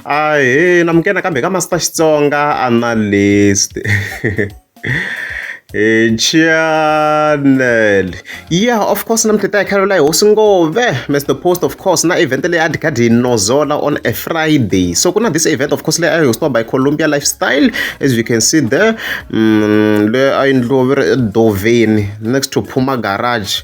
Ahee namukela nakambe ka Master Xitsonga Analyst channel. Yeah, of course namuntlha ta hi khalela hi hosi Ngove Mr Post of course na event leyi a kha hi nozola on a Friday. So ku na this event of course leyi a yi hostiwa by Columbia Lifestyle as you can see there. Leyi a yi endliwa va ri eDoveni next to Puma Garage.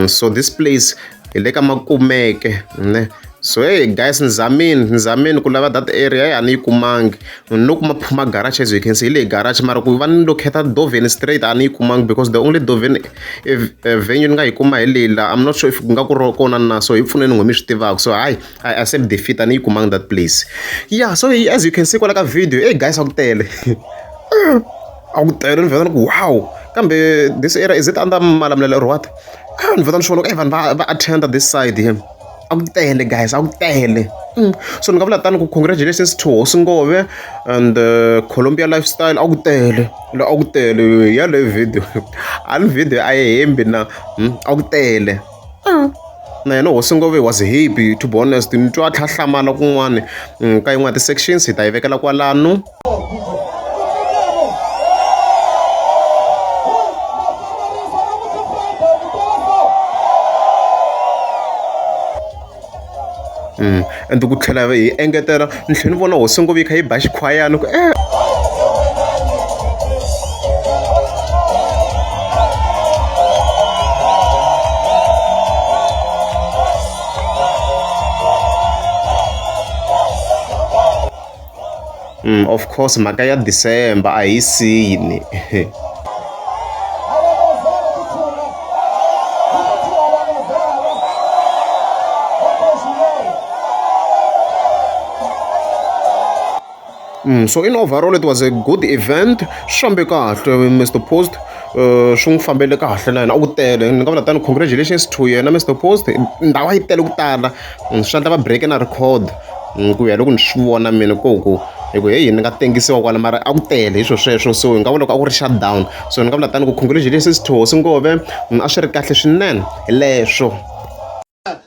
So this place hi le ka Makumeke ne so hey guys ni zamini ni zamini ku lava that area a ni yi kumangi no kuma Puma Garage as you can see hi leyi garage mara ku va ni locate Doveni straight a ni yi kumangi because the only Doveni venue ni nga yi kuma hi leyi la I'm not sure if ku nga ku ri kona na so hi pfuneni n'we mi swi tivaka so hayi I accept defeat a ni yi kumangi that place yeah so as you can see kwala ka video hey guys a ku tele a ku tele ni vheta ni ku wow kambe this area is it under Malamulele or what a ni vheta ni swi vona ku vanhu va va attend this side here a ku tele guys a ku tele so ni nga vula tani ku congratulations to hosi Ngove and Columbia Lifestyle a ku tele a ku tele yaleyo video a ni video a yi hembi na a ku tele na yena hosi Ngove was happy to be honest ni twa a tlha hlamala kun'wani ka yin'wana ya ti-sections hi ta yi vekela kwalano. And ku tlhela hi engetela ni tlhela ni vona hosi Ngove yi kha yi ba xikhwayana ku e. Of course mhaka ya December a hi siyini. So in overall it was a good event swi fambe kahle Mr Post swi n'wi fambele kahle na yena a ku tele ni nga vula tani congratulations to yena Mr Post ndhawu a yi tele ku tala swi endla va break na record ku ya loko ni swi vona mina ko ku hi ku heyi ni nga tengisiwa kwala mara a ku tele hi swo sweswo so hi nga vula ku a ku ri shutdown so ni nga vula tani ku congratulations to hosi Ngove a swi ri kahle swinene hi leswo.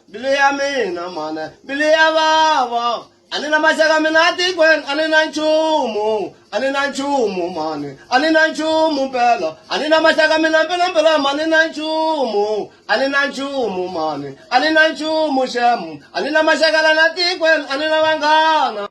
Mbilu ya mina mhani mbilu ya vava a ni na maxaka mina atikweni a ni na nchumu a ni na nchumu mhani a ni na nchumu mpela a ni na maxaka mina mpelampela a ni na nchumu a ni na nchumu mhani a ni na nchumu xem a ni na maxaka lana tikweni a ni na vanghana.